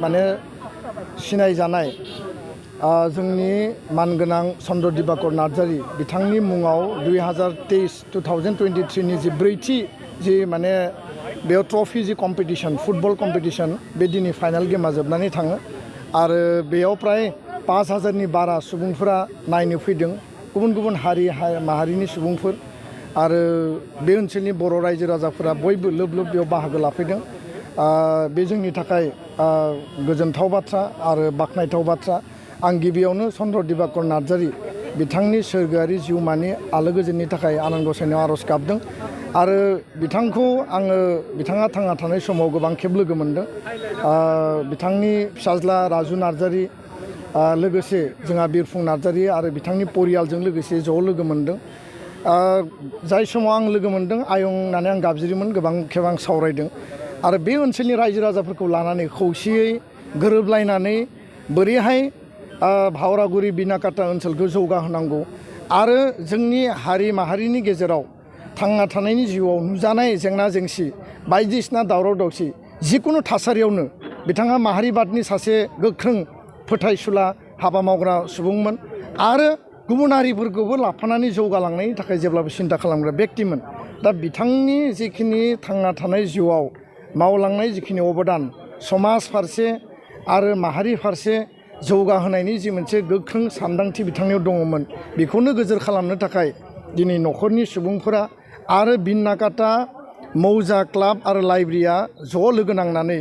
माने सिनायजानाय जोंनि मानगोनां चन्द्र दिबाकर नार्जारी बिथांनि मुङाव 2023 नि जि ब्रैथि जि माने बेयाव ट्रफि जि कम्पिटिशन फुटबल कम्पिटिशन बे दिनै फाइनाल गेमा जोबनानै थाङो आरो बेयाव प्राय 5000नि बारा सुबुंफोरा नायनो फैदों गुबुन गुबुन हारि माहारिनि सुबुंफोर आरो बे ओनसोलनि बर' रायजो राजाफोरा बयबो लोब लोब बेयाव बाहागो लाफैदों बे जोंनि थाखाय गोजोनथाव बाथ्रा आरो बाख्नायथाव बाथ्रा आं गिबियावनो चन्द्र दिबाकर नार्जारी बिथांनि सोरगोआरि जिउमानि आलो गोजोननि थाखाय आनान गसाइनाव आर'ज गाबदों आरो बिथांखौ आङो बिथाङा थांना थानाय समाव गोबां खेब लोगो मोनदों बिथांनि फिसाज्ला राजु नार्जारी लोगोसे जोंहा बिरफुं नार्जारी आरो बिथांनि परियालजों लोगोसे ज' लोगो मोनदों जाय समाव आं लोगो मोनदों आयं होननानै आं गाबज्रियोमोन गोबां खेब आं सावरायदों आरो बे ओनसोलनि रायजो राजाफोरखौ लानानै खौसेयै गोरोबलायनानै बोरैहाय भावरागुरि बिनाकाटा ओनसोलखौ जौगाहोनांगौ आरो जोंनि हारि माहारिनि गेजेराव थांना थानायनि जिउआव नुजानाय जेंना जेंसि बायदिसिना दावराव दावसि जिकुनु थासारियावनो बिथाङा माहारिबादनि सासे गोख्रों फोथायसुला हाबा मावग्रा सुबुंमोन आरो गुबुन हारिफोरखौबो लाफानानै जौगालांनायनि थाखाय जेब्लाबो सिन्था खालामग्रा व्यक्तिमोन दा बिथांनि जिखिनि थांना थानाय जिउआव मावलांनाय जिखिनि अबदान समाज फारसे आरो माहारि फारसे जौगाहोनायनि जि मोनसे गोख्रों सानदांथि बिथांनियाव दङमोन बेखौनो गोजोर खालामनो थाखाय दिनै न'खरनि सुबुंफोरा आरो बिनाकाटा मौजा क्लाब आरो लाइब्रेरिया ज' लोगो नांनानै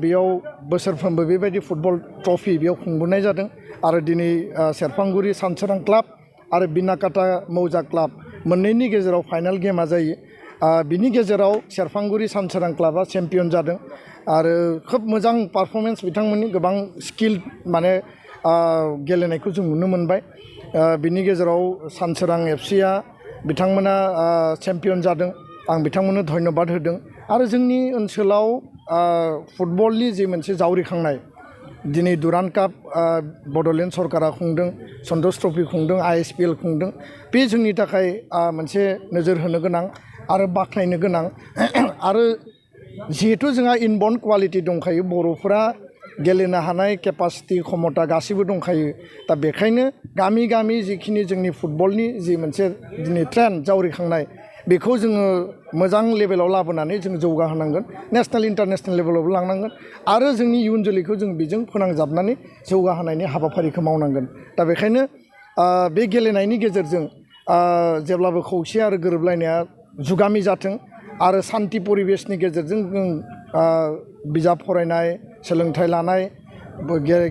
बेयाव बोसोरफ्रोमबो बेबायदि फुटबल ट्रफि बेयाव खुंबोनाय जादों आरो दिनै सेरफांगुरि सानसोरां क्लाब आरो बिनाकाटा मौजा क्लाब मोननैनि गेजेराव फाइनाल गेमा जायो बिनि गेजेराव सेरफांगुरि सानसोरां क्लाबा चेम्पियन जादों आरो खोब मोजां पारफरमेन्स बिथांमोननि गोबां स्किल माने गेलेनायखौ जों नुनो मोनबाय बिनि गेजेराव सानसोरां एफसिआ बिथांमोना चेम्पियन जादों आं बिथांमोननो धन्यबाद होदों आरो जोंनि ओनसोलाव फुटबलनि जि मोनसे जावरिखांनाय दिनै दुरान्ड काप बड'लेण्ड सरकारा खुंदों सन्तोष ट्रफि खुंदों ISPL खुंदों बे जोंनि थाखाय मोनसे नोजोर होनो गोनां आरो बाख्नायनो गोनां आरो जिहेथु जोंहा इनबर्न क्वालिटि दंखायो बर'फोरा गेलेनो हानाय केपासिटि क्षमता गासिबो दंखायो दा बेखायनो गामि गामि जिखिनि जोंनि फुटबलनि जि मोनसे दिनै ट्रेन्ड जावरिखांनाय बेखौ जोङो मोजां लेभेलाव लाबोनानै जों जौगाहोनांगोन नेसनेल इन्टारनेसनेल लेभेलावबो लांनांगोन आरो जोंनि इयुन जोलैखौ जों बेजों फोनांजाबनानै जौगाहोनायनि हाबाफारिखौ मावनांगोन दा बेखायनो बे गेलेनायनि गेजेरजों जेब्लाबो खौसे आरो गोरोबलायनाया जुगामि जाथों आरो सान्थि परिबेसनि गेजेरजों जों बिजाब फरायनाय सोलोंथाइ लानाय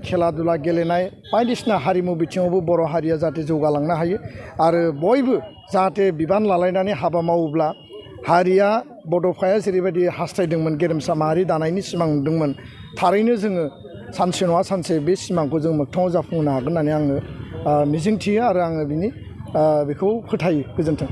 खेला दुला गेलेनाय बायदिसिना हारिमु बिथिङावबो बर' हारिया जाहाथे जौगालांनो हायो आरो बयबो जाहाथे बिबान लालायनानै हाबा मावोब्ला हारिया बड'फाया जेरैबायदि हास्थायदोंमोन गेरेमसा माहारि दानायनि सिमां नुदोंमोन थारैनो जोङो सानसे नङा सानसे बे सिमांखौ जों मोगथाङाव जाफुंहोनो हागोन होननानै आङो मिजिंथियो आरो आङो बेखौ फोथायो गोजोन्थों।